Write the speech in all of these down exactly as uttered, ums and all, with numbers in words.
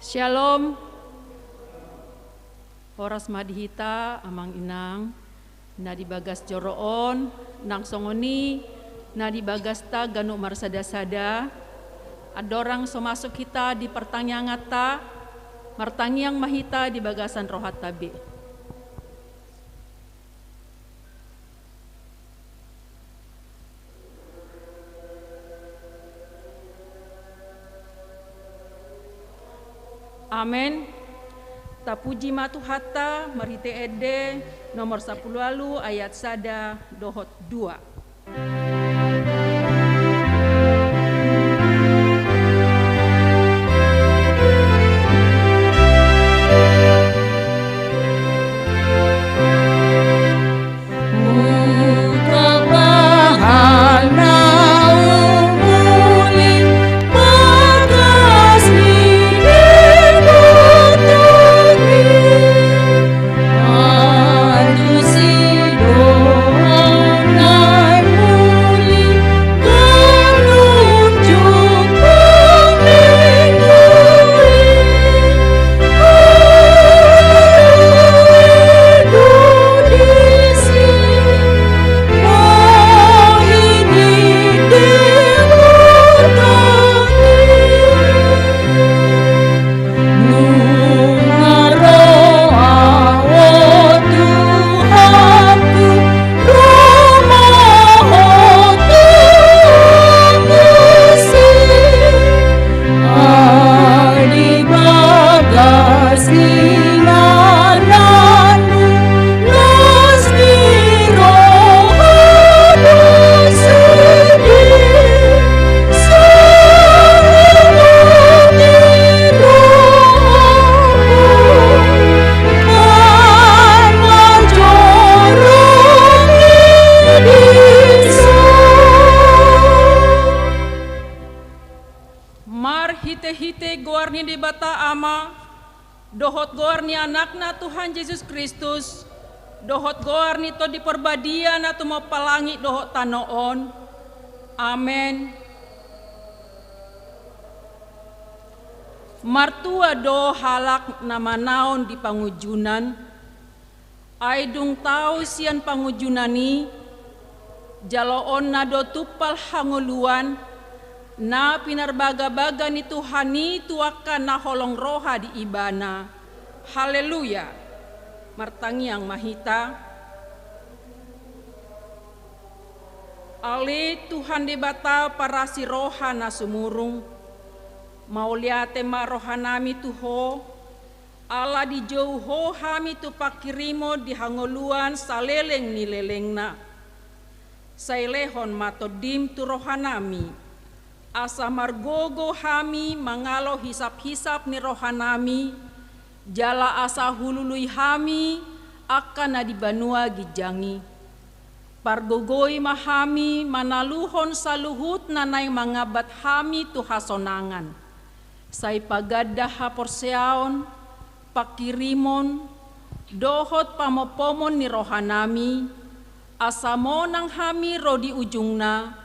Syalom. Horas ma di hita, amang inang, na di bagas joro on, nang songon i na di bagasta ganup marsada-sada. Andorang so masuk hita di partangianganta, martangiang ma hita di bagasan rohanta be. Amen. Tapuji ma Tuhanta marhite ende nomor sampulu ualu ayat sada dohot dua. Marhite-hite goar ni Debata Ama, dohot goar ni Anakna Tuhan Jesus Kristus, dohot goar ni Tondi Parbadia na tumompa langit dohot tano on. Amen. Martua do halak na manaon di pangunjunan, ai dung tau sian pangunjunan i, jaloonna do tumpal hangoluan na pinarbaga-baga ni Tuhan i tu angka na holong roha di Ibana. Haleluya! Martangiang ma hita. Ale Tuhan Debata parasi roha na sumurung, mauliate ma rohanami tu Ho, ala dijou Ho hami tu panghirimon di hangoluan saleleng ni lelengna. Sai lehon ma Tondim tu rohanami, asa margogo hami mangalo hisap-hisap ni rohanami, jala asa hulului hami angka na di banua ginjang i. Pargogoi ma hami manaluhon saluhut na naeng mangambat hami tu hasonangan. Sai paganda haporseaon, panghirimon, dohot pamompomon ni rohanami, asa monang hami ro di ujungna,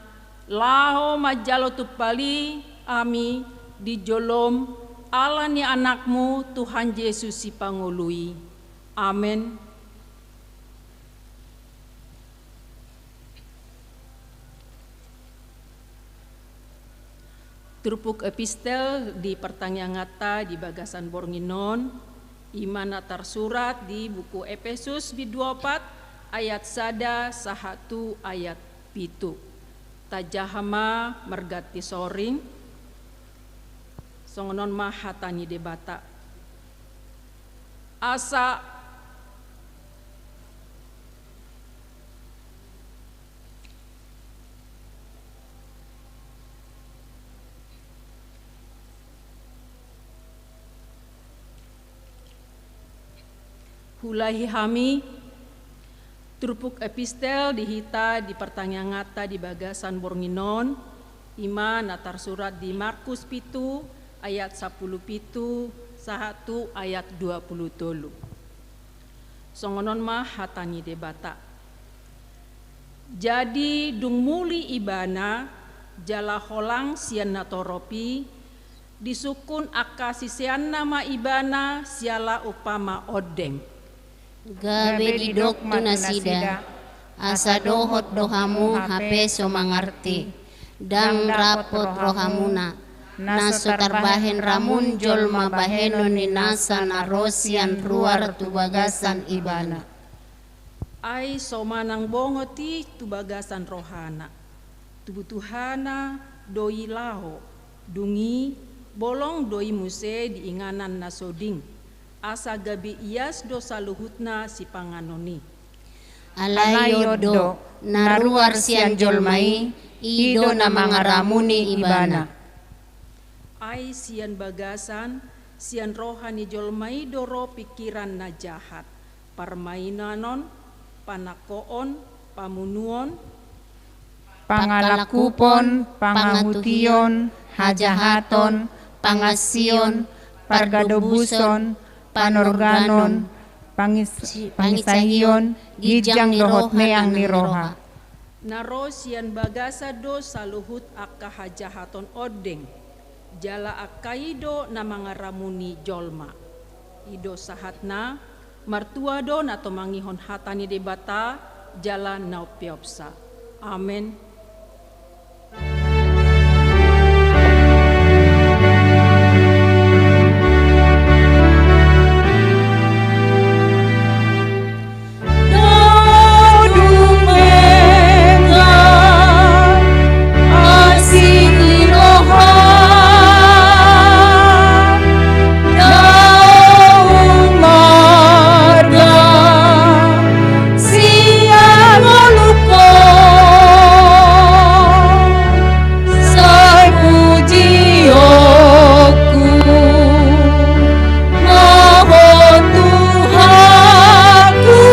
laho manjalo tumpal i hami di jolom, ala ni Anakmu Tuhan Jesus Sipangolu i. Amen. Turpuk epistel di partangianganta di bagasan borngin on, i ma na tarsurat di buku Epesus bindu opat ayat sada sahat tu ayat pitu. Tajaha ma marganti soring. Songon on ma hata ni Debata. Asa Huulahi hami turpuk epistel di hita di partangianganta di bagasan borngin on, i ma na tarsurat di Markus pitu ayat sampulu pitu sahat tu ayat dua pulu tolu. Songon on ma hata ni Debata. Jadi dung muli ibana, jala holang sian natorop i, Disungkun angka siseanna ma Ibana siala umpama ondeng. Gabe didok tu nasida: Asa dohot do hamu hape so mangarti, ndang dapot rohamuna, na so tarbahen ramun jolma bahenon ni nasa na ro sian ruar tu bagasan ibana. Ai so manang bongot i tu bagasan rohana, tu butuhana do i laho, dung i bolong do i muse di inganan na so ding, asa gabe ias do saluhutna sipanganon i. Alai on do, na ruar sian jolma i, i do na mangaramuni ibana. Ai sian bagasan, sian roha ni jolma i do ro pingkiran na jahat, parmainanon, panangkoon, pamunuon, pangalangkupon, pangahution, hajahaton, pangansion, pargadobuson, panorganon, pangis-, pangisahion, ginjang dohot meang ni roha. Na ro sian bagasan do saluhut angka hajahaton ondeng, jala angka i do na mangaramuni jolma. I do sahatna, martua do na tumangihon hata ni Debata, jala na umpeopsa. Amen. Sai pujionku ma Ho Tuhanku,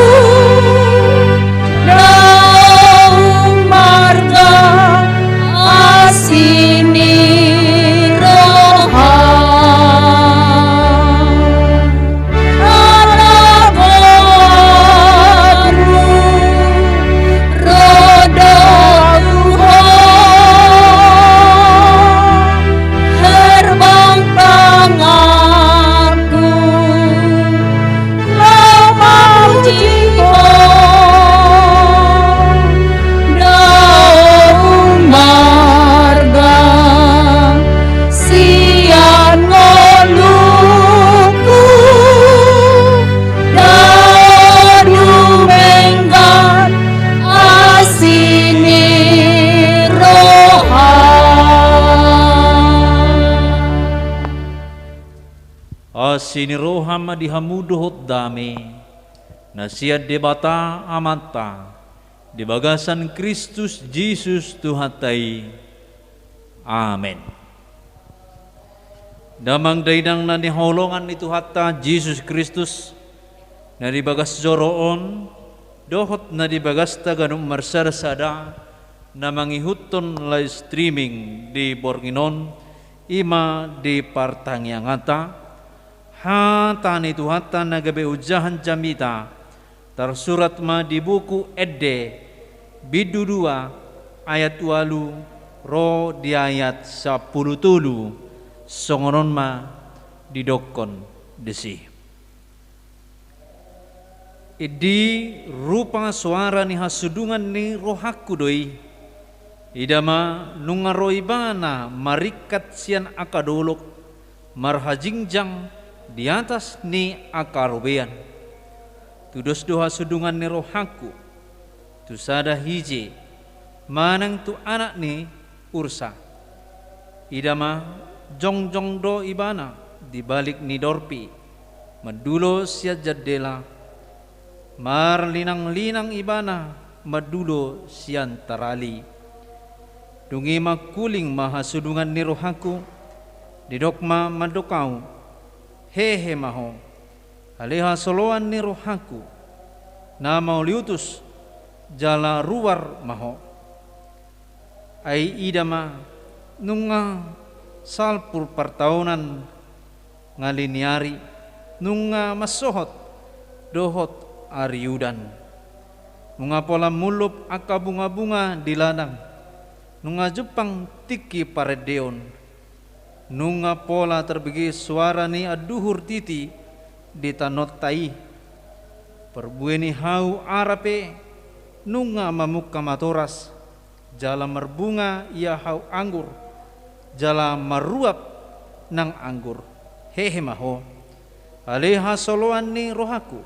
naung marga asi ni roha. Ala goarmu ro do tu ho, herbang tanganku laho mamuji Ho. Naung marga sian ngolungku, da dumenggan asi ni roha. Asi ni roha ma di hamu dohot dame na sian Debata Amanta, di bagasan Kristus Jesus Tuhanta i. Amen. Damang dainang na hinaholongan ni Tuhanta Jesus Kristus, na di bagas joro on dohot na di bagasta ganup marsada-sada na mangihuthon live streaming di borngin on, i ma di partangianganta. Hata ni Tuhanta na gabe ojahan jamita tarsurat ma di buku Ende bindu dua ayat ualu ro di ayat sampulu tolu, songon on ma didokkon disi. Indi rupa soara ni hasudungan ni rohangku do i. Ida ma, nunga ro Ibana maringkat sian angka dolok, marhajingjang di atas ni angka robean. Tudos do hasudungan ni rohangku tu sada hije, manang tu anak ni ursa. Ida ma, jongjong do Ibana di balik ni dorpi, mandulo sian jandela, marlinanglinang Ibana mandulo sian tarali. Dung i mangkuling ma hasudungan ni rohangku, didok ma mandok ahu: Hehe ma ho, ale hasoloan ni rohangku, na mauliutus jala ruar ma ho. Ai ida ma, nunga salpur partaonan ngali ni ari, nunga mansohot dohot ari udan. Nunga pola mullup angka bungabunga di ladang, nunga jumpang tingki parendeon. Nunga pola tarbege suara ni anduhur titi di tanonta i. Parbue ni hau ara pe nunga mamungka matoras, jala marbunga ia hau anggur, jala maruap nang anggur. Hehe ma ho, ale hasoloan ni rohangku,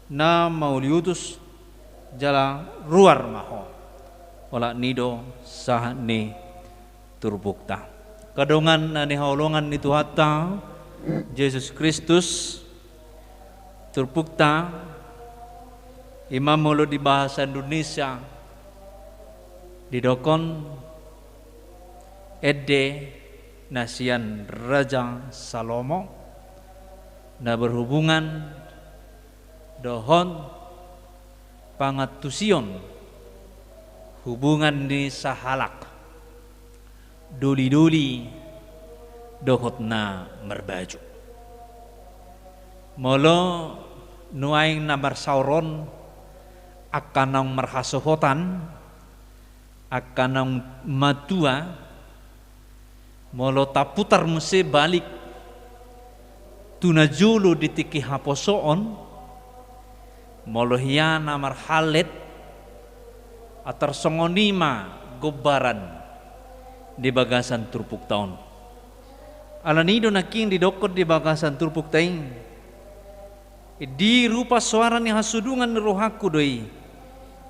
na mauliutus, jala ruar ma ho. Olat ni do sahat ni turpukta. Kadongan na nihaholongan ni Tuhanta Jesus Kristus, turpukta, ima molo di bahasa Indonesia didokkon ende na sian Raja Salomo, na berhubungan dohot pangantusion hubungan ni sahalak dolidoli dohot na marbaju. Molo nuaeng na marsaor on angka naung marhasohotan, angka naung matua, molo taputar muse balik tu na jolo di tingki haposoon, molo hea na marhallet, atar songon i ma gombaran di bagasan turpukta on. Alani i do nangkin didokkon di bagasan turpukta i, di rupa soara ni hasudungan ni rohangku do i.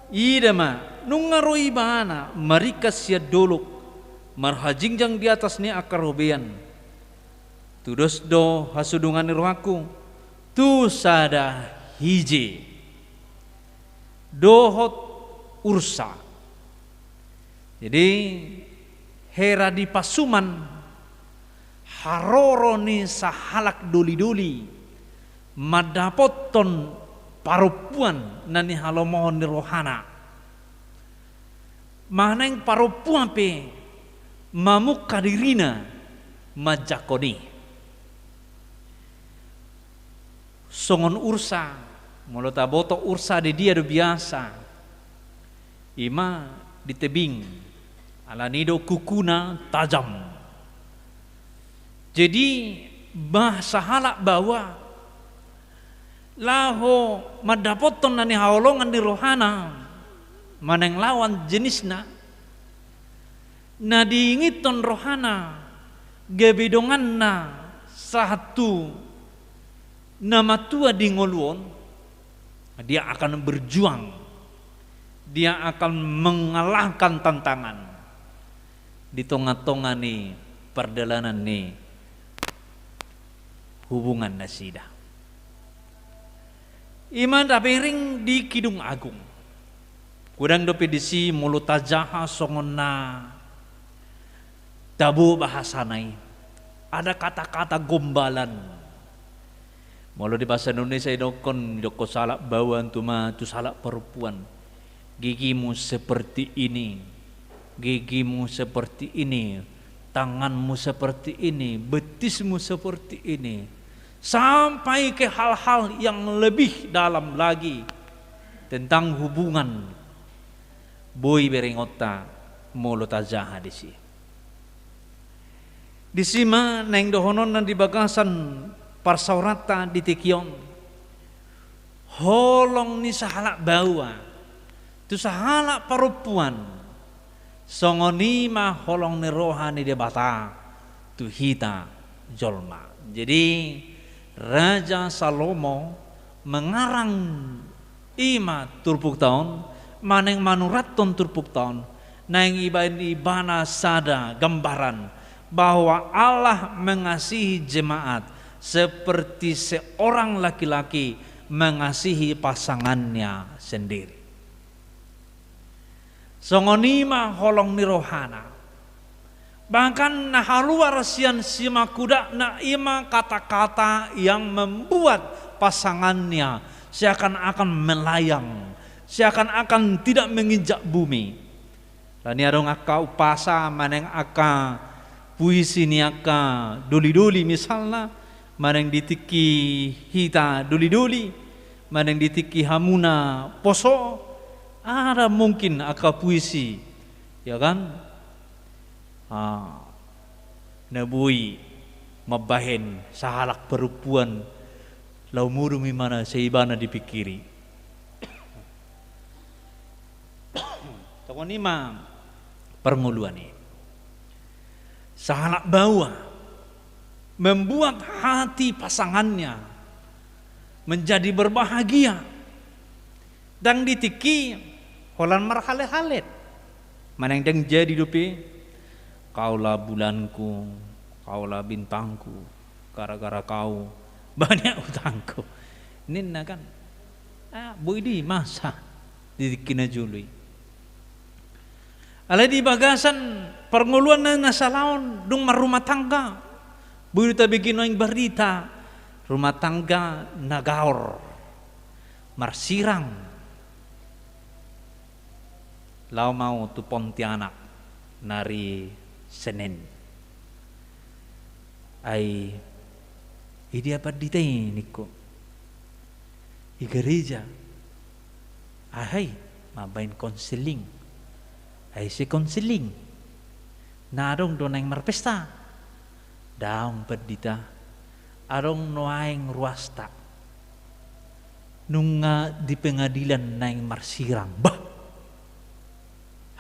Ida ma, nunga ro ibana maringkat sian dolok, marhajingjang di atas ni angka robean. Tudos do hasudungan ni rohangku tu sada hije dohot ursa. Jadi, hera di pasuman, haroro ni sahalak dolidoli mandapothon parompuan na nihalomohon ni rohana. Manang parompuan pe mamungka dirina manjangkon i. Songon ursa, molo taboto ursa di dia do biasa, ima di tebing, alani do kukuna tajam. Jadi, bah sahalak baoa laho mandapothon na nihaholongan ni rohana manang lawan jenisna, na diingothon rohana gabe donganna sahat tu na matua di ngolu on, dia akan berjuang, dia akan mengalahkan tantangan di tonga-tonga ni pardalanan ni hubungan nasida. Ima tabereng di Kidung Agung. Godang dope disi molo tajaha songon na tabo bahasana i. Ada kata-kata gombalan. Molo di bahasa Indonesia didokkon, didokkon sahalak baoa tu ma, tu sahalak parompuan. Gigimu seperti ini, gigimu seperti ini, tanganmu seperti ini, betismu seperti ini. Sampai ke hal-hal yang lebih dalam lagi tentang hubungan boi berengonta molo tajaha disi. Disi ma naeng dohononna di bagasan parsaoranta di tingki on. Holong ni sahalak baoa tu sahalak parompuan, songon i ma holong ni roha ni Debata tu hita jolma. Jadi, Raja Salomo mengarang ima turpukta on, manang manurathon turpukta on, naeng ibaen ibana sada gambaran bahwa Allah mengasihi jemaat seperti seorang laki-laki mengasihi pasangannya sendiri. Songon i ma holong ni rohana. Bahkan na haluar sian simakudakna ima kata-kata yang membuat pasangannya seakan-akan melayang, seakan-akan tidak menginjak bumi. Alani adong angka umpasa manang angka puisi ni angka doli-doli misalna, manang di tingki hita doli-doli, manang di tingki hamuna poso, ada mungkin angka puisi, ya kan? Ah, na boi mambahen sahalak parompuan laho modom, i ma na sai ibana dipingkiri. Songon i ma parngoluan i. Sahalak baoa membuat hati pasangannya menjadi berbahagia. Ndang di tingki holan marhalet-halet. Manang ndang jadi dope, "Kaulah bulanku, kaulah bintangku, gara-gara kau banyak utangku," ninna kan. Ah, boi do i masa di tingki na jolo i. Alai di bagasan parngoluan na, na salaon, dung marrumah tangga, boi do tabege nuaeng barita rumah tangga na gaor, marsirang. Laho ma au tu Pontianak nari Senin. Ai, "Idia pandita i?" ningku. "I gereja." "Aha i?" "Mambahen konseling." "Ai ise konseling? Na adong do naeng marpesta?" "Daong pandita, adong nuaeng ruasta nunga di pengadilan naeng marsirang." Bah,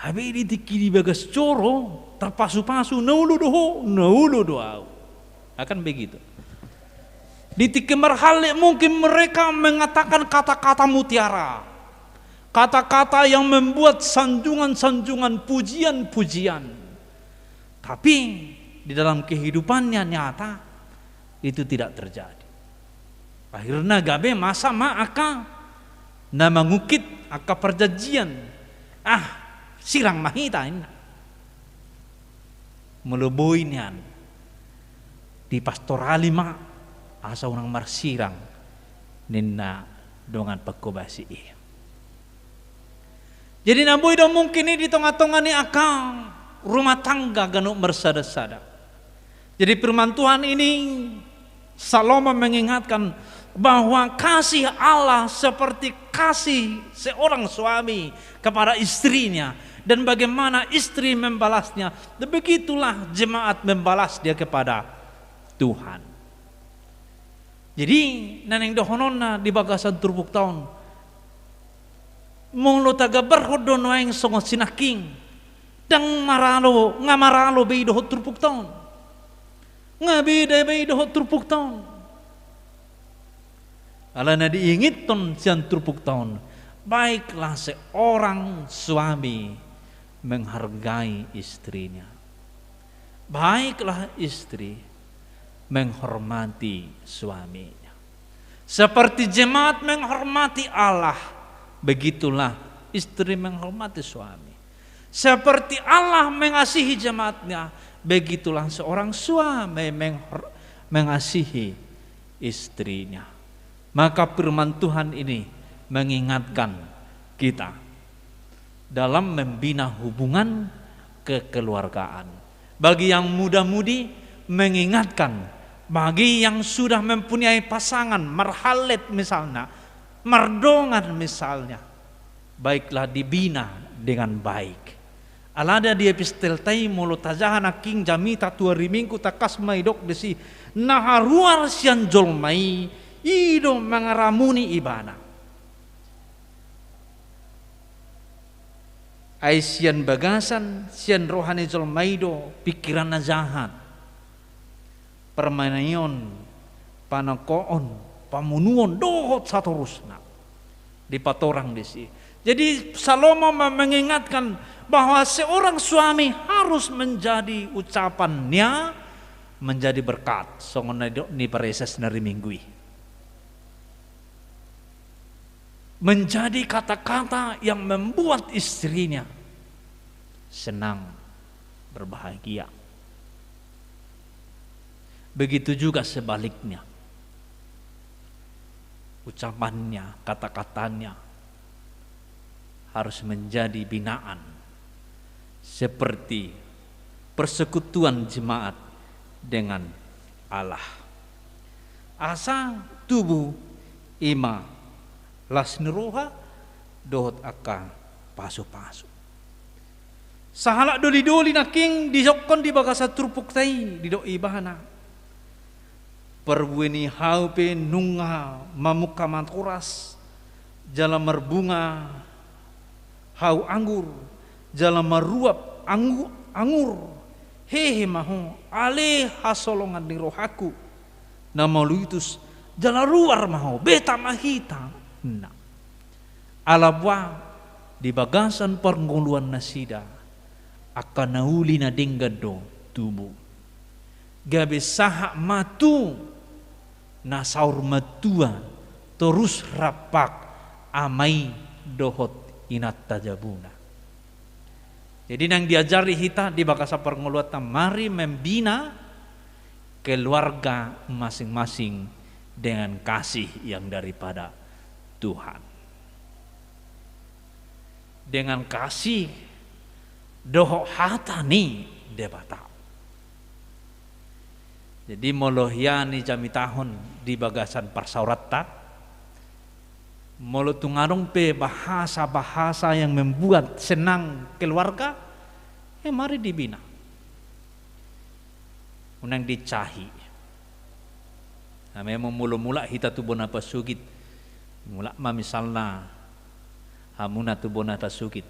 hape di tingki di bagas joro tarpasu-pasu, na olo do ho, na olo do au. Akan begitu. Di tingki marhalet mungkin mereka mengatakan kata-kata mutiara, kata-kata yang membuat sanjungan-sanjungan, pujian-pujian. Tapi di dalam kehidupannya nyata itu tidak terjadi. Akhirna gabe masa ma angka na mangungkit angka parjanjian. "Ah, sirang ma hita," ninna. "Molo boi nian, dipastorali ma asa unang marsirang," ninna dongan pangkobasi i. Jadi na boi do mungkin i di tonga-tonga ni angka rumah tangga ganup marsada-sada. Jadi firman Tuhan ini, Salomo mengingatkan bahwa kasih Allah seperti kasih seorang suami kepada istrinya, dan bagaimana istri membalasnya, begitulah jemaat membalas dia kepada Tuhan. Jadi, na naeng dohononna di bagasan turpukta on, molo tagambarhon do nuaeng songon sinangkin, ndang maralo, nga maralo be i dohot turpukta on. Nga beda be i dohot turpukta on. Alana diingothon sian turpukta on, baiklah seorang suami menghargai istrinya. Baiklah istri menghormati suaminya. Seperti jemaat menghormati Allah, begitulah istri menghormati suami. Seperti Allah mengasihi jemaatnya, begitulah seorang suami menghor-, mengasihi istrinya. Maka firman Tuhan ini mengingatkan kita dalam membina hubungan kekeluargaan. Bagi yang muda-mudi, mengingatkan bagi yang sudah mempunyai pasangan, marhalet misalna, mardongan misalna, baiklah dibina dengan baik. Alana di epistelta i molo tajaha nangkin jamita tu ari Minggu, tangkas ma didok disi, na haruar sian jolma i, i do mangaramuni ibana. Ai sian bagasan, sian roha ni jolma i do pingkiran na jahat, parmaenion, panangkoon, pamunuon, dohot satorusna dipatorang disi. Jadi Salomo me-, mengingatkan bahwa seorang suami harus menjadi ucapannya menjadi berkat, songon na nidok ni pareses na ari Minggu i. Menjadi kata-kata yang membuat istrinya senang, berbahagia. Begitu juga sebaliknya. Ucapannya, kata-katanya harus menjadi binaan seperti persekutuan jemaat dengan Allah. Asa tubu i ma las ni roha dohot angka pasu-pasu. Sahalak doli-doli nangkin didokkon di bagasan turpukta i, didok ibana, Parbue ni hau pe nunga mamungka matoras, jala marbunga hau anggur, jala maruap angu-, angur, hehe ma ho, ale hasolongan ni rohangku na mauliutus, jala ruar ma ho, beta ma hita, ninna. Ala boha di bagasan parngoluan nasida, angka na uli na denggan do tubu. Gabe sahat ma tu na saur matua, torus rampak ama i dohot inanta jabuna. Jadi, naeng diajari hita di bagasan parngoluanta, mari membina keluarga masing-masing dengan kasih yang daripada Tuhan. Dengan kasih dohot hata ni Debata. Jadi, molo hian i jamitahon di bagasan parsaoranta, molo tung adong pe bahasa-bahasa yang membuat senang keluarga, eh, mari dibina. Unang dicahi. Nah, memang molo mulak hita tu bona pasogit, mulak ma misalna hamuna tu bona pasogit,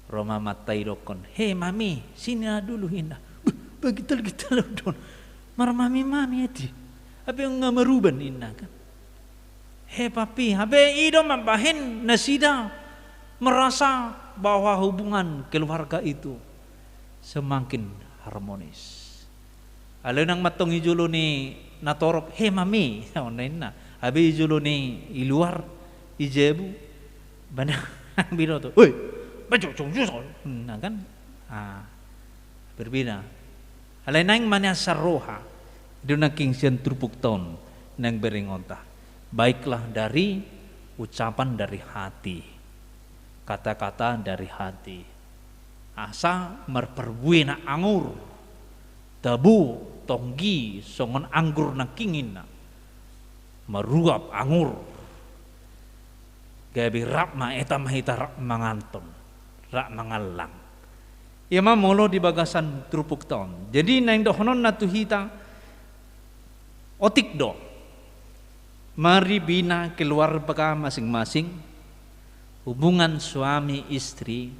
ro ma amanta i dokkon, "He mami, sini na dulu," ninna. Bah, bah, gital-gital do on. Marmami-mami ate. Hape nga maruban ninna kan. He papi, hape i do mambahen nasida merasa bahwa hubungan keluarga itu semakin harmonis. Alai unang ma antong i jolo ni na torop, "He mami," ninna. Hape i jolo ni i luar, i jabu, bana binoto, "Woi, bajo jong jong," ninna kan. Ah, berbeda. Alai naeng ma nian sian roha, i do nangkin sian turpukta on naeng berengonta. Baiklah dari ucapan dari hati, kata-kata dari hati. Asa marparbue na angur, tabo, tonggi songon anggur nangkin ninna. Maruap angur. Gabe rap ma, eta ma hita rap manganton, rap mangallang. Ia ma molo di bagasan turpukta on. Jadi naeng dohononna tu hita, otik do. Mari bina keluarga masing-masing, hubungan suami istri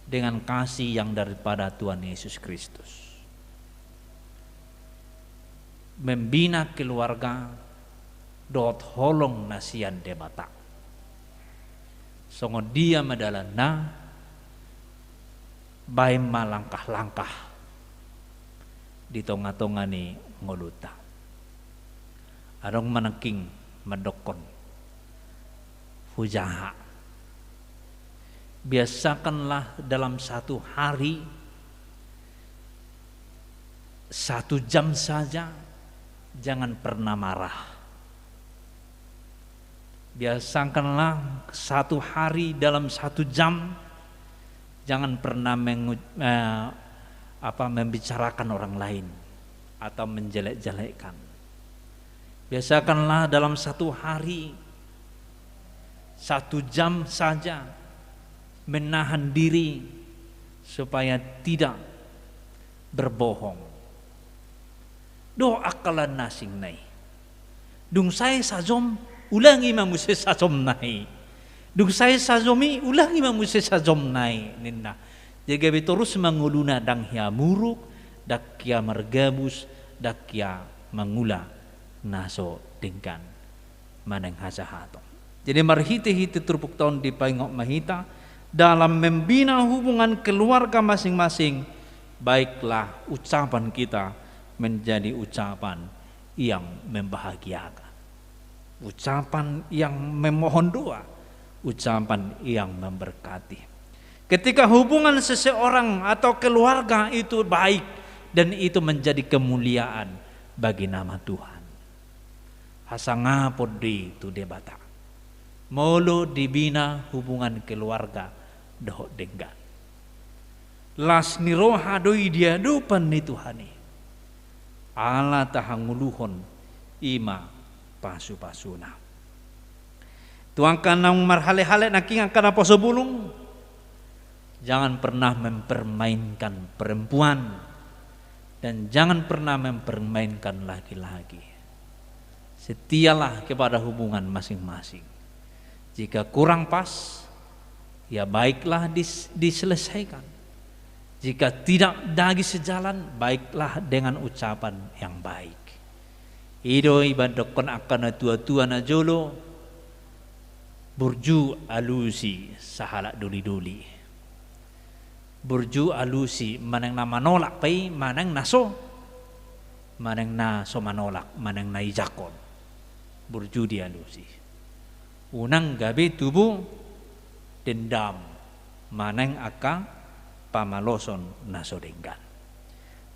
dengan kasih yang daripada Tuhan Yesus Kristus. Membina keluarga dohot holong na sian Debata. Songon dia ma dalanna, baen ma langkah-langkah di tonga-tonga ni ngolunta. Adong ma nangkin mandokkon, hujaha. Biasakanlah dalam satu hari, satu jam saja, jangan pernah marah. Biasakanlah satu hari dalam satu jam, jangan pernah mengu-, eh, apa, membicarakan orang lain atau menjelek-jelekkan. Biasakanlah dalam satu hari, satu jam saja, menahan diri supaya tidak berbohong. Do angka na asing nai. Dung sae sajom, ulangi ma muse sajom nai. Dung sae sajom i, ulangi ma muse sajom nai, ninna. Jadi gabe torus ma ngoluna, ndang hea muruk, ndang hea margabus, ndang hea mangula na so denggan manang hajahaton. Jadi marhite-hite turpukta on dipaingot ma hita, dalam membina hubungan keluarga masing-masing, baiklah ucapan kita menjadi ucapan yang membahagiakan, ucapan yang memohon doa, ucapan yang memberkati. Ketika hubungan seseorang atau keluarga itu baik dan itu menjadi kemuliaan bagi nama Tuhan. Hasangapon do i tu Debata molo dibina hubungan keluarga dohot denggan. Las ni roha do i di adopan ni Tuhan i. Ala tahangoluhon i ma pasu-pasuna. Tu angka naung marhalehale nangkin, angka naposo bulung, jangan pernah mempermainkan perempuan dan jangan pernah mempermainkan laki-laki. Setialah kepada hubungan masing-masing. Jika kurang pas, ya baiklah dis-, diselesaikan. Jika tidak lagi sejalan, baiklah dengan ucapan yang baik. I do didokkon angka na tua-tua na jolo, burju alusi sahalak doli-doli. Burju alusi manang na manolak pe i, manang na so, manang na so manolak, manang na ijak on. Burju dialusi. Unang gabe tubu dendam, manang angka pamaloson na so denggan.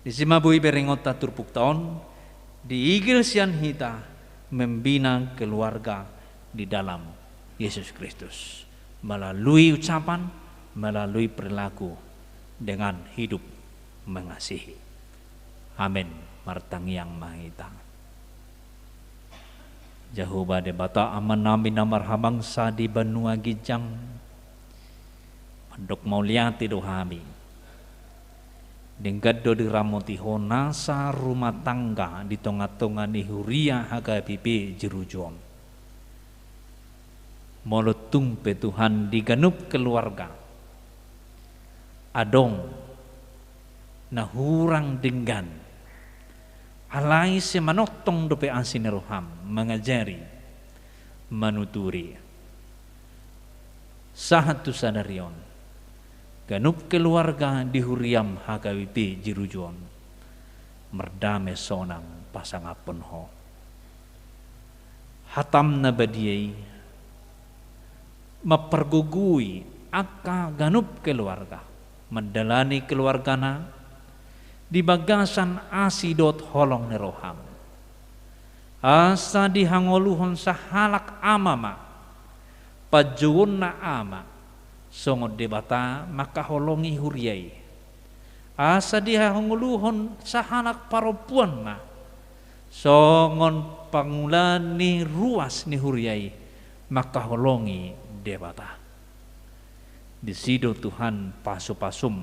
Disi ma boi berengonta turpukta on, diigil sian hita membina keluarga di dalam Yesus Kristus melalui ucapan, melalui perilaku, dengan hidup mengasihi. Amin. Martangiang ma hita. Jahowa Debata Amanami na marhabangsa di banua ginjang, mandok mauliate do hami. Denggan do diramoti Ho nasa rumah tangga di tonga-tonga ni huria H K B P Jeruju on. Molo tung pe Tuhan di ganup keluarga adong na hurang denggan, alai sai manongtong dope asi ni roham mangajari, manuturi. Sahat tu sadari on, ganup keluarga di huriam H K B P Jeruju on mardame sonang pasangaphon Ho. Hatam na badia i mampargogoi angka ganup keluarga, mandalani keluargana di bagasan asi dohot holong ni roham. Asa dihangoluhon sahalak ama ma panjouonna ama, songon Debata mangkaholongi huria i. Asa dihangoluhon sahalak parompuan ma, songon pangula ni ruas ni huria i mangkaholongi Debata. Disi do Tuhan pasu-pasum,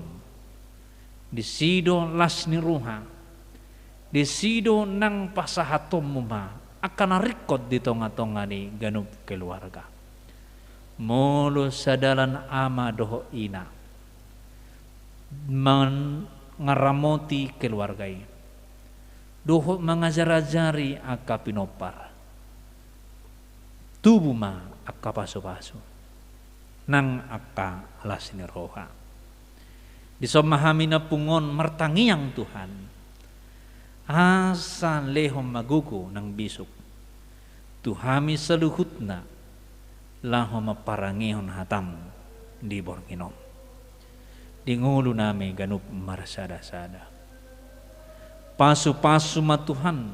disi do las ni roha, disi do nang pasahatonmu ma angka na ringkot di tonga-tonga ni ganup keluarga. Molo sadalan ama dohot ina mangaramoti keluarga i dohot mangajar-ajari angka pinompar, tubu ma angka pasu-pasu nang angka las ni roha. Dison ma hami na pungu on martangiang Tuhan, asa lehon ma gogo nang bisuk tu hami saluhutna laho mamparangehon hatam di borngin on. Di ngolunami ganup marsada-sada, pasu-pasu ma Tuhan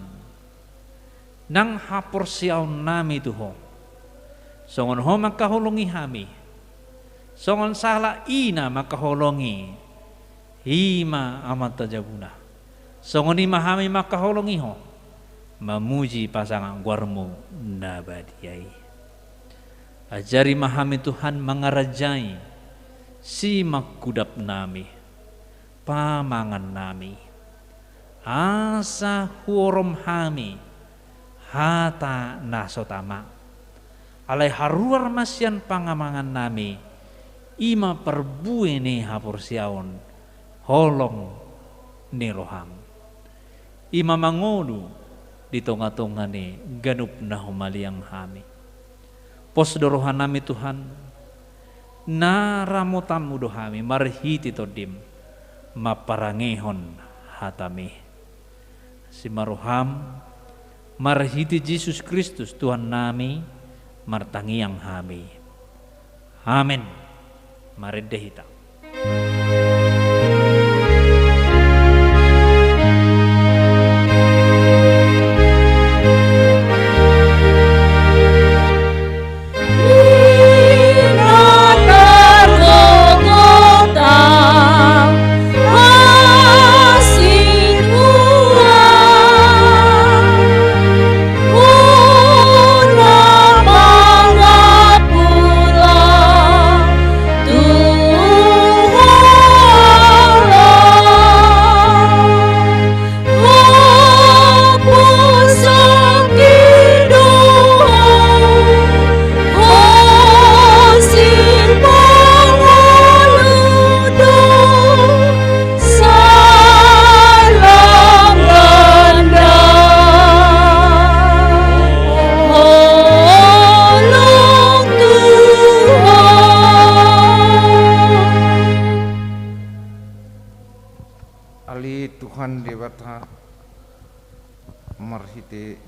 nang haporseaonnami tu Ho. Songon Ho mangkaholongi hami, songon sahalak ina mangkaholongi, i ma amanta jabuna, songon i ma hami mangkaholongi Ho mamuji pasangap goarmu na badia i. Ajari ma hami Tuhan mangarajai simangkudapnami, pamangannami, asa huorom hami hata na so tama. Alai haruar ma sian pangamangannami, i ma parbue ni haporseaon, holong ni roham. I ma mangolu di tonga-tonga ni ganup na humaliang hami. Pos do rohanami Tuhan, na ramotanmu do hami marhite tondim mamparangehon hatami. Asi ma roham, marhite Jesus Kristus Tuhannami, martangiang hami. Amen. Marende hita.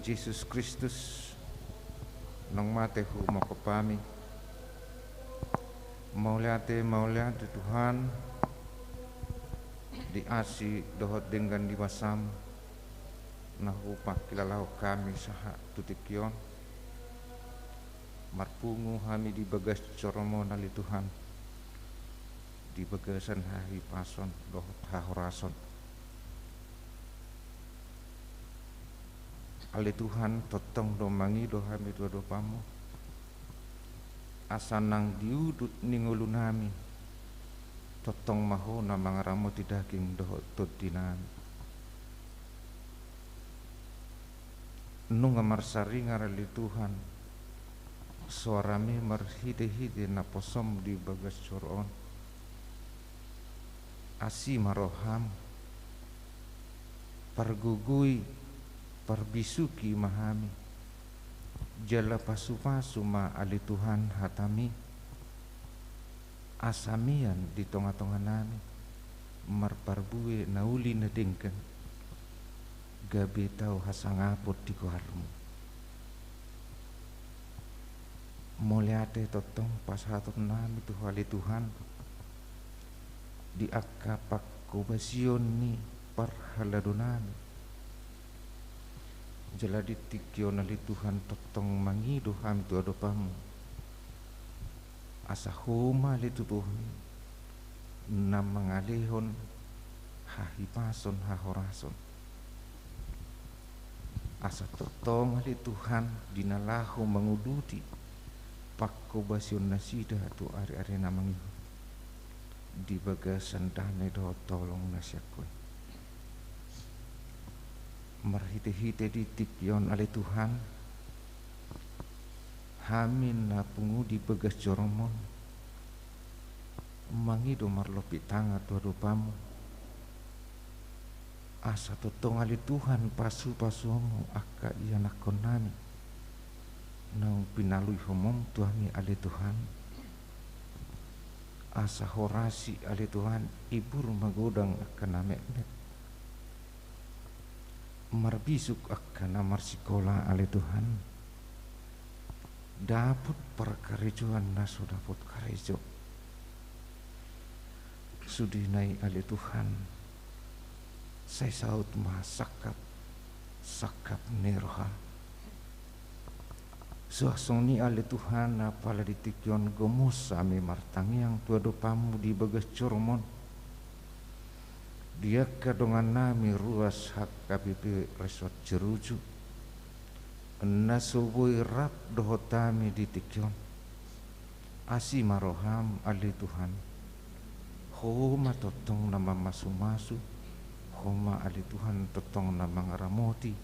Jesus Kristus, naung mate humongkop hami. Mauliate, mauliate Tuhan, di asi dohot denggan ni basam, na hupangkilalahon hami sahat tu tingki on. Marpungu hami di bagas joroMon ale Tuhan, di bagasan hahipason dohot hahorason. Ale Tuhan, tongtong do mangido hami tu adopanMu, asa nang di udut ni ngolunami, tongtong ma Ho na mangaramoti daging dohot tondinami. Nunga marsaringar ale Tuhan soaraMi marhitehite naposoM di bagas joro on. Asi ma rohaM, pargogoi, parbisuhi ma hami, jala pasupasu ma ale Tuhan hataMi, asa mian di tongatonganami marparbue na uli na denggan, gabe tau hasangapon di goarMu. Mauliate tongtong pasahatonnami tu Ho ale Tuhan, di angka pangkobasion ni parhaladonami. Jala di tingki on ale Tuhan tongtong mangido hami tu adopanMu, asa Ho ma ale Tuhan na mangalehon hahipason hahorason. Asa tongtong ale Tuhan di na laho manguduti pangkobasion nasida tu ariari na mangihut di bagasan dame dohot holong na sian Ho i. Marhitehite di tingki on ale Tuhan, hami na pungu di bagas joroMon, mangido marlompit tangan tu adopanMu, asa tongtong ale Tuhan pasupasuonMu angka ianakkonnami naung pinaluihonMu tu hami ale Tuhan, asa horas i ale Tuhan, ibur magodang angka na metmet, marbisuk angka na marsikola ale Tuhan, dapot parkarejoan na so dapot karejo. Sudena i ale Tuhan, sai saut ma sangkap, sangkap ni rohaM. Suang songon i ale Tuhan, apala di tingki on gomos hami martangiang tu adopanMu di bagas joroMon, di angka dongannami ruas H K B P Resort Jeruju, na so boi rap dohot hami di tingki on. Asi ma rohaM ale Tuhan, Ho ma tongtong na mamasumasu, Ho ma ale Tuhan tongtong na mangaramoti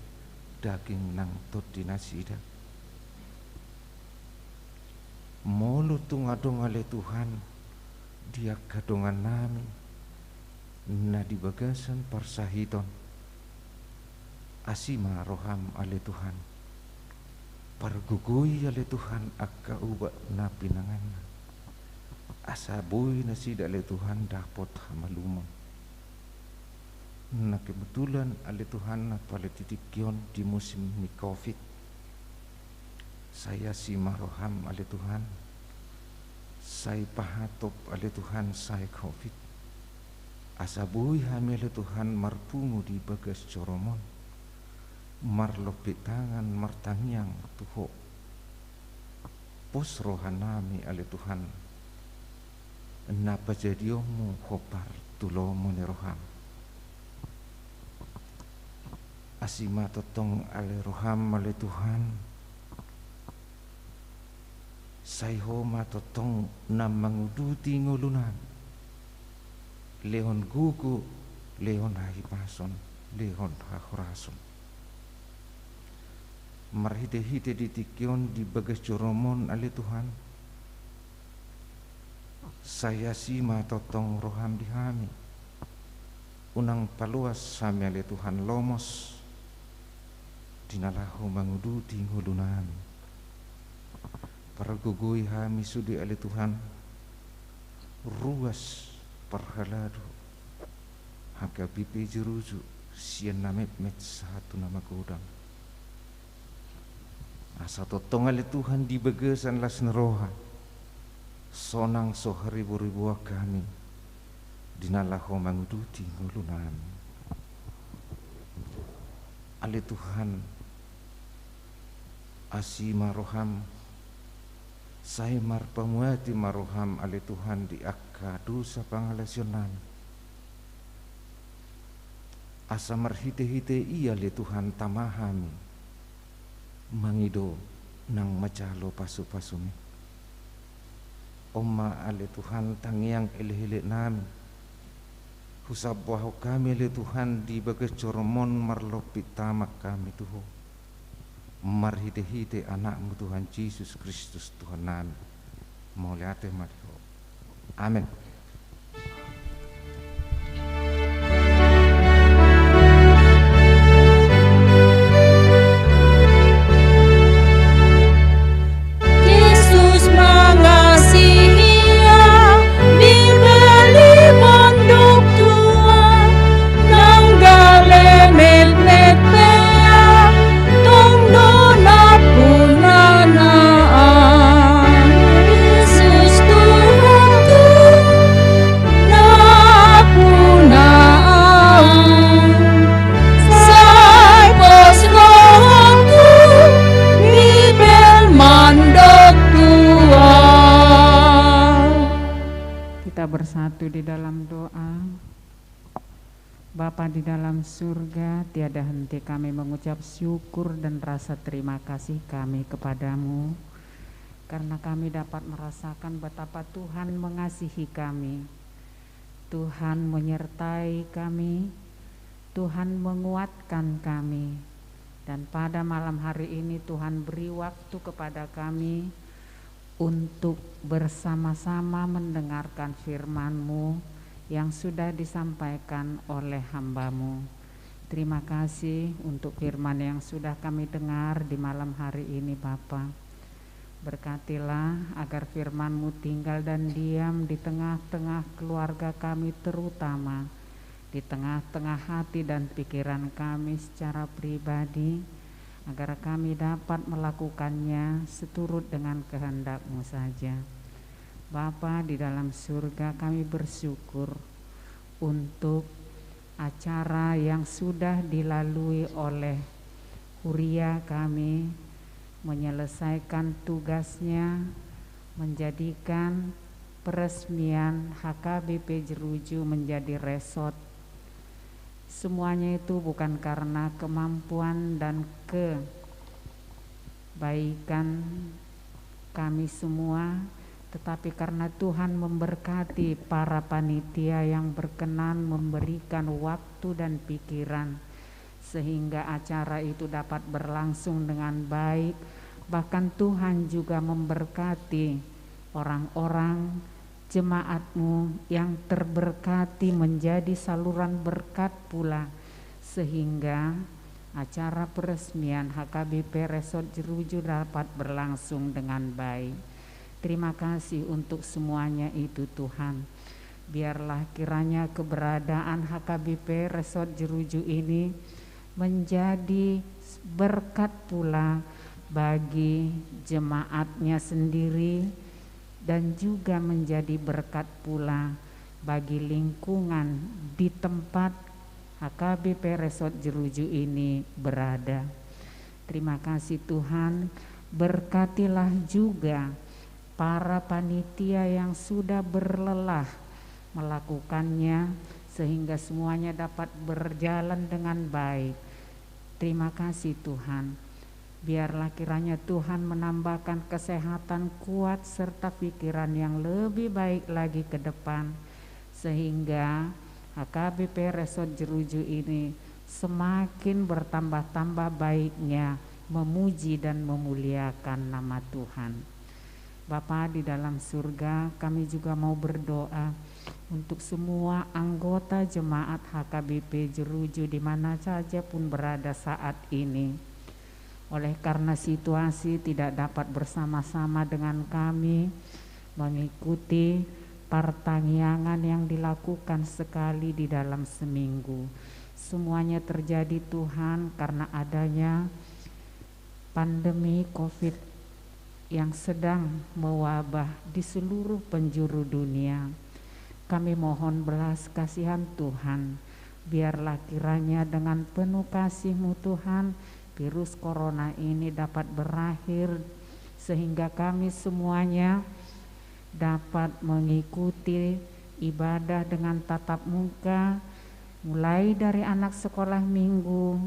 daging nang tondi nasida. Molo tung adong ale Tuhan di angka dongannami na di bagasan parsahiton, asi ma rohaM ale Tuhan, pargogoi ale Tuhan angka ubat na pinanganna, asa boi nasida ale Tuhan dapot hamalumon. Na kebetulan ale Tuhan, apala di tingki on di musim ni covid, sai asi ma rohaM ale Tuhan, sai pahatop ale Tuhan sae covid, asa boi hami ale Tuhan marpungu di bagas joroMon, marlompit tangan martangiang tu Ho. Pos rohanami ale Tuhan, na pajadionMu hombar tu lomo ni rohaM. Asi ma tongtong ale rohaM ale Tuhan, sai Ho ma tongtong na manguduti ngolunami, lehon gogo, lehon hahipason, lehon hahorason. Marhitehite di tingki on di bagas joroMon ale Tuhan, sai asi ma tongtong rohaM di hami. Unang paloas hami ale Tuhan lomos di na laho manguduti ngolunami. Pargogoi hami sude ale Tuhan, ruas parhalado H K B P Jeruju, sian na metmet sahat tu na magodang. Asa tongtong ale Tuhan di bagasan las ni roha, sonang so hariboriboan hami di na laho manguduti ngolunami. Ale Tuhan, asi ma roham, sai marpamuati ma roham ale Tuhan di angka dosa pangalaosion nami. Asa marhitehite i ale Tuhan tama hami mangido nang manjalo pasupasumi. On ma ale Tuhan tangiang elekelek nami. Husambahon hami ale Tuhan di bagas joroMon marlompit tama hami tu Ho. Marhitehite Anakmu Tuhan Jesus Kristus Tuhan nami. Mauliate ma di Ho. Amen. Jesus mangasihi au, dibeli mandok Tuhan, nang gale metmet pe au, tong do nampuna na au. Jesus Tuhanku, nampuna au. Sai pos rohangku, dibeli mandok Tuhan. Kita bersatu di dalam doa. Bapa di dalam surga, tiada henti kami mengucap syukur dan rasa terima kasih kami kepada-Mu, karena kami dapat merasakan betapa Tuhan mengasihi kami. Tuhan menyertai kami, Tuhan menguatkan kami, dan pada malam hari ini Tuhan beri waktu kepada kami untuk bersama-sama mendengarkan firman-Mu yang sudah disampaikan oleh hamba-Mu. Terima kasih untuk firman yang sudah kami dengar di malam hari ini, Bapa. Berkatilah agar firman-Mu tinggal dan diam di tengah-tengah keluarga kami, terutama di tengah-tengah hati dan pikiran kami secara pribadi, agar kami dapat melakukannya seturut dengan kehendak-Mu saja. Bapa di dalam surga, kami bersyukur untuk acara yang sudah dilalui oleh kuria kami, menyelesaikan tugasnya, menjadikan peresmian H K B P Jeruju menjadi resort. Semuanya itu bukan karena kemampuan dan kebaikan kami semua, tetapi karena Tuhan memberkati para panitia yang berkenan memberikan waktu dan pikiran, sehingga acara itu dapat berlangsung dengan baik. Bahkan Tuhan juga memberkati orang-orang, jemaat-Mu yang terberkati menjadi saluran berkat pula, sehingga acara peresmian H K B P Resort Jeruju dapat berlangsung dengan baik. Terima kasih untuk semuanya itu, Tuhan. Biarlah kiranya keberadaan H K B P Resort Jeruju ini menjadi berkat pula bagi jemaatnya sendiri dan juga menjadi berkat pula bagi lingkungan di tempat H K B P Resort Jeruju ini berada. Terima kasih Tuhan, berkatilah juga para panitia yang sudah berlelah melakukannya, sehingga semuanya dapat berjalan dengan baik. Terima kasih Tuhan. Biarlah kiranya Tuhan menambahkan kesehatan, kuat, serta pikiran yang lebih baik lagi ke depan, sehingga H K B P Resort Jeruju ini semakin bertambah-tambah baiknya memuji dan memuliakan nama Tuhan. Bapa di dalam surga, kami juga mau berdoa untuk semua anggota jemaat H K B P Jeruju di mana saja pun berada saat ini. Oleh karena situasi tidak dapat bersama-sama dengan kami mengikuti partangiangan yang dilakukan sekali di dalam seminggu. Semuanya terjadi, Tuhan, karena adanya Pandemi covid yang sedang mewabah di seluruh penjuru dunia. Kami mohon belas kasihan Tuhan, biarlah kiranya dengan penuh kasih-Mu Tuhan, virus corona ini dapat berakhir, sehingga kami semuanya dapat mengikuti ibadah dengan tatap muka, mulai dari anak sekolah minggu,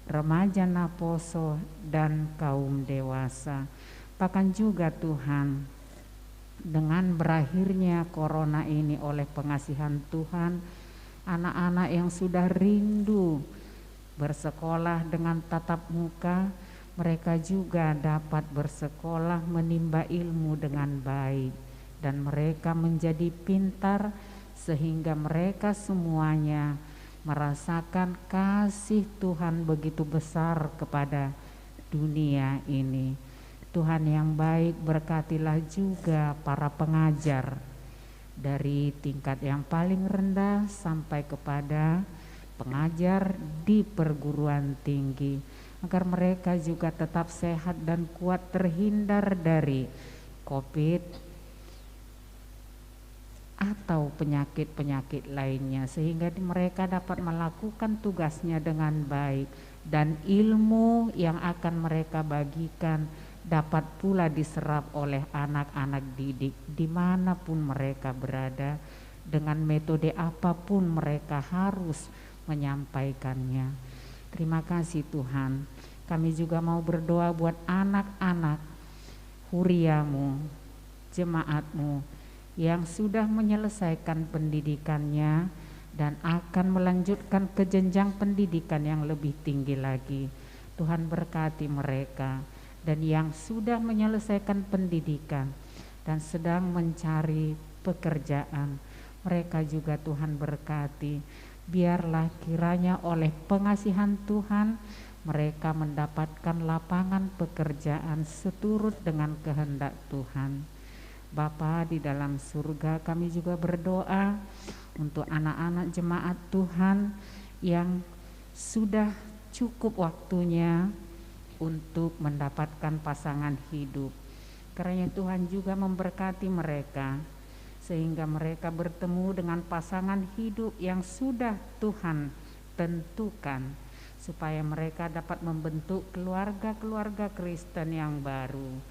remaja naposo, dan kaum dewasa. Bahkan juga Tuhan, dengan berakhirnya corona ini oleh pengasihan Tuhan, anak-anak yang sudah rindu bersekolah dengan tatap muka, mereka juga dapat bersekolah menimba ilmu dengan baik, dan mereka menjadi pintar, sehingga mereka semuanya merasakan kasih Tuhan begitu besar kepada dunia ini. Tuhan yang baik, berkatilah juga para pengajar dari tingkat yang paling rendah sampai kepada pengajar di perguruan tinggi, agar mereka juga tetap sehat dan kuat terhindar dari covid atau penyakit-penyakit lainnya, sehingga di-, mereka dapat melakukan tugasnya dengan baik, dan ilmu yang akan mereka bagikan dapat pula diserap oleh anak-anak didik dimanapun mereka berada, dengan metode apapun mereka harus menyampaikannya. Terima kasih Tuhan. Kami juga mau berdoa buat anak-anak huria-Mu, jemaat-Mu yang sudah menyelesaikan pendidikannya dan akan melanjutkan ke jenjang pendidikan yang lebih tinggi lagi. Tuhan berkati mereka, dan yang sudah menyelesaikan pendidikan dan sedang mencari pekerjaan, mereka juga Tuhan berkati. Biarlah kiranya oleh pengasihan Tuhan, mereka mendapatkan lapangan pekerjaan seturut dengan kehendak Tuhan. Bapa di dalam surga, kami juga berdoa untuk anak-anak jemaat Tuhan yang sudah cukup waktunya untuk mendapatkan pasangan hidup. Kiranya Tuhan juga memberkati mereka, sehingga mereka bertemu dengan pasangan hidup yang sudah Tuhan tentukan, supaya mereka dapat membentuk keluarga-keluarga Kristen yang baru.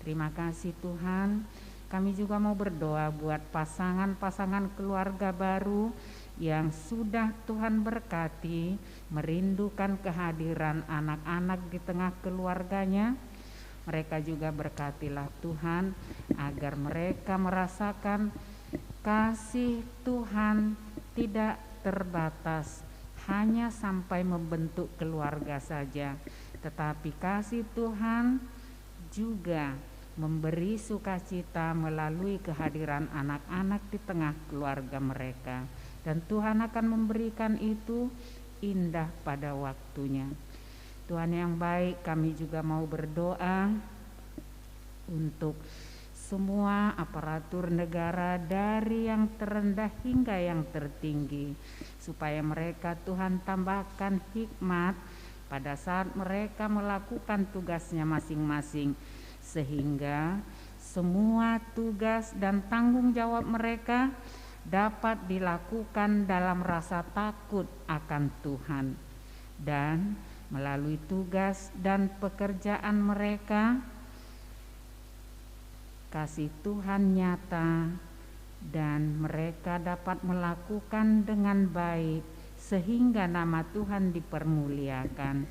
Terima kasih Tuhan. Kami juga mau berdoa buat pasangan-pasangan keluarga baru yang sudah Tuhan berkati, merindukan kehadiran anak-anak di tengah keluarganya. Mereka juga berkatilah Tuhan, agar mereka merasakan kasih Tuhan tidak terbatas hanya sampai membentuk keluarga saja, tetapi kasih Tuhan juga memberi sukacita melalui kehadiran anak-anak di tengah keluarga mereka. Dan Tuhan akan memberikan itu indah pada waktunya. Tuhan yang baik, kami juga mau berdoa untuk semua aparatur negara, dari yang terendah hingga yang tertinggi, supaya mereka, Tuhan, tambahkan hikmat pada saat mereka melakukan tugasnya masing-masing, sehingga semua tugas dan tanggung jawab mereka dapat dilakukan dalam rasa takut akan Tuhan, dan melalui tugas dan pekerjaan mereka, kasih Tuhan nyata dan mereka dapat melakukan dengan baik, sehingga nama Tuhan dipermuliakan.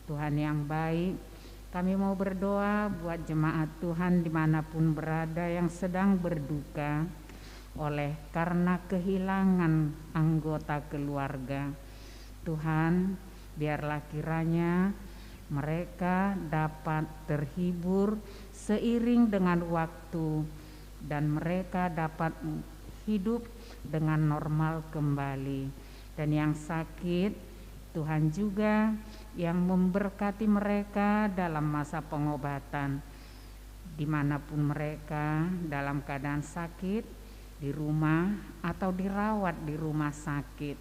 Tuhan yang baik, kami mau berdoa buat jemaat Tuhan dimanapun berada yang sedang berduka oleh karena kehilangan anggota keluarga. Tuhan, biarlah kiranya mereka dapat terhibur seiring dengan waktu dan mereka dapat hidup dengan normal kembali. Dan yang sakit, Tuhan juga yang memberkati mereka dalam masa pengobatan. Dimanapun mereka dalam keadaan sakit, di rumah, atau dirawat di rumah sakit,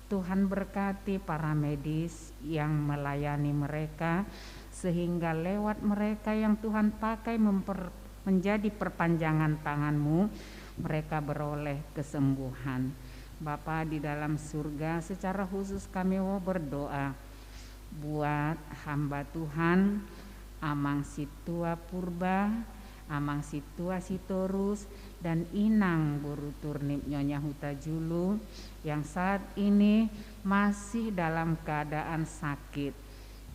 Tuhan berkati para medis yang melayani mereka, sehingga lewat mereka yang Tuhan pakai memper-, menjadi perpanjangan tangan-Mu, mereka beroleh kesembuhan. Bapa di dalam surga, secara khusus kami mau berdoa buat hamba Tuhan, Amang Situa Purba, Amang Situa Sitorus, dan Inang Boru Turnip Nyonya Hutajulu yang saat ini masih dalam keadaan sakit.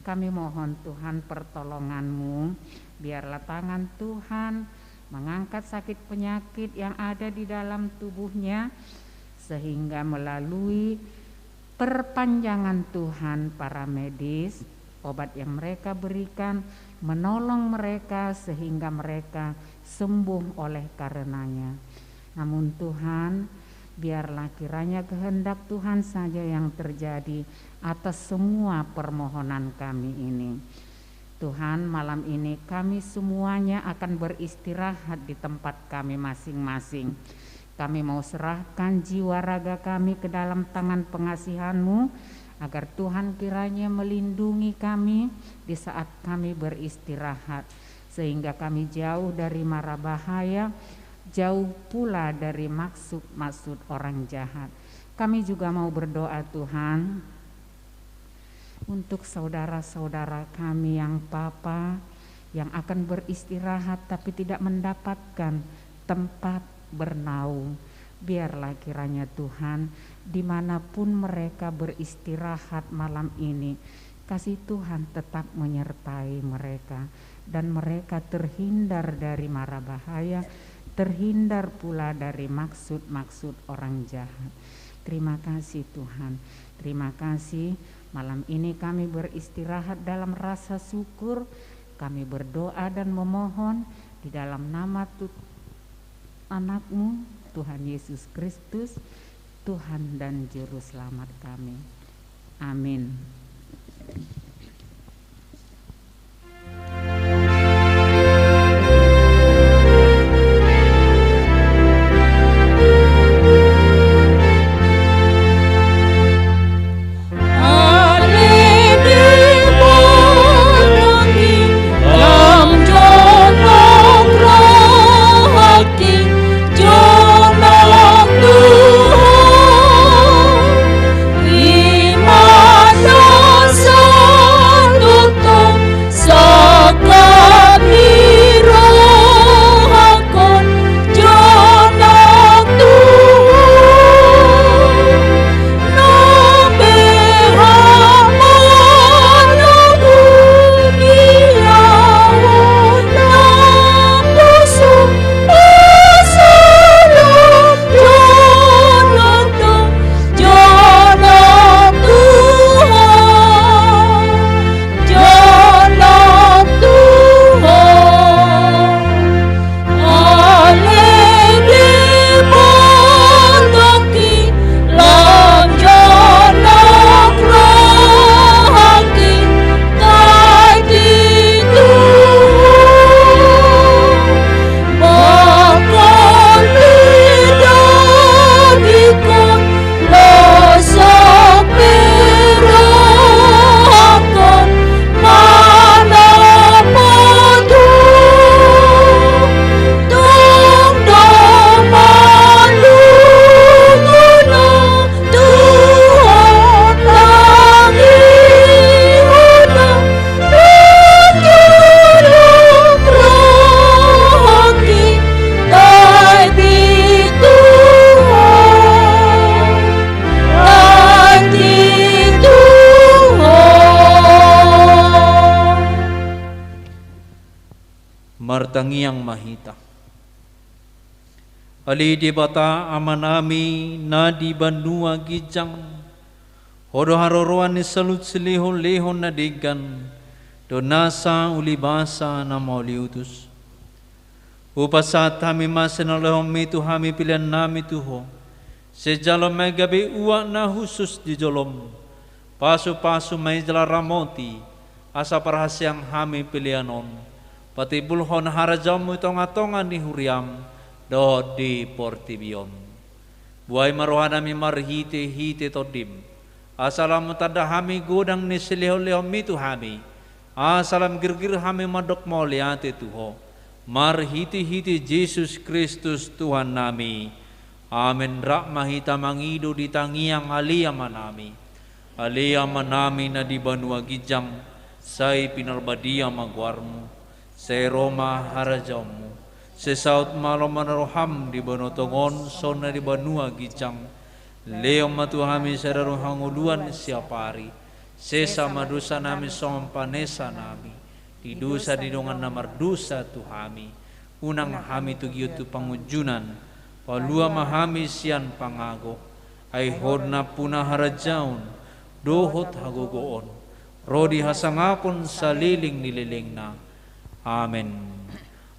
Kami mohon Tuhan pertolongan-Mu, biarlah tangan Tuhan mengangkat sakit penyakit yang ada di dalam tubuhnya, sehingga melalui perpanjangan Tuhan para medis, obat yang mereka berikan menolong mereka sehingga mereka sembuh oleh karenanya. Namun Tuhan, biarlah kiranya kehendak Tuhan saja yang terjadi atas semua permohonan kami ini. Tuhan, malam ini kami semuanya akan beristirahat di tempat kami masing-masing. Kami mau serahkan jiwa raga kami ke dalam tangan pengasihan-Mu, agar Tuhan kiranya melindungi kami di saat kami beristirahat, sehingga kami jauh dari mara bahaya, jauh pula dari maksud-maksud orang jahat. Kami juga mau berdoa, Tuhan, untuk saudara-saudara kami yang papa, yang akan beristirahat tapi tidak mendapatkan tempat bernaung. Biarlah kiranya Tuhan, dimanapun mereka beristirahat malam ini, kasih Tuhan tetap menyertai mereka, dan mereka terhindar dari mara bahaya, terhindar pula dari maksud-maksud orang jahat. Terima kasih Tuhan. Terima kasih, malam ini kami beristirahat dalam rasa syukur. Kami berdoa dan memohon di dalam nama Tut-, Anak-Mu, Tuhan Yesus Kristus, Tuhan dan Juru Selamat kami. Amin. Martangiang ma hita. Ale Debata Amanami na di banua ginjang, Ho do haroroan ni saluhut silehonlehon na denggan, dohot nasa ulibasa na mauliutus. Hupasahat hami ma sian na nilehonmi tu hami peleannami tu Ho. Sai jalo ma i gabe uap na hushus di jolom. Pasupasu ma i jala ramoti, asa parhaseang hami pelean on patimbulhon harajaonmu di tongatonga ni huriam dohot di portibi on. Buhai ma rohanami marhitehite Tondim, asa lam tanda hami godang ni silehonlehonmi tu hami, Asa lam girgir hami mandok mauliate tu Ho, marhitehite Jesus Kristus Tuhannami. Amen. Rap ma hita mangido di tangiang Ale Amanami. Ale Amanami na di banua ginjang, sai pinarbadia ma goarMu. Sai ro ma harajaonMu. Sai saut ma lomo ni rohaM di banua tonga on songon na di banua ginjang. Lehon ma tu hami sadari on hangoluan siapari. Sesa ma dosanami songon panesanami di dosa ni dongan na mardosa tu hami. Unang hami togihon tu pangunjunan. Palua ma hami sian pangago. Ai Ho do nampuna harajaon dohot hagogoon ro di hasangapon saleleng ni lelengna. Amen.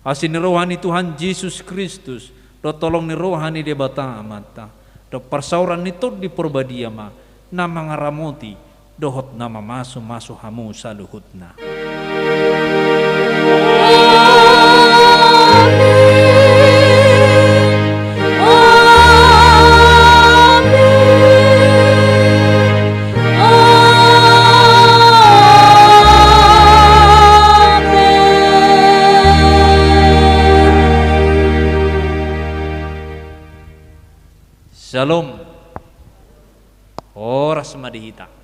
Asi ni roha ni Tuhan Jesus Kristus, dohot holong ni roha ni Debata Amanta, dohot parsaoran ni Tondi Parbadia ma na mangaramoti dohot na mamasumasu hamu saluhutna. Syalom. Horas ma di hita.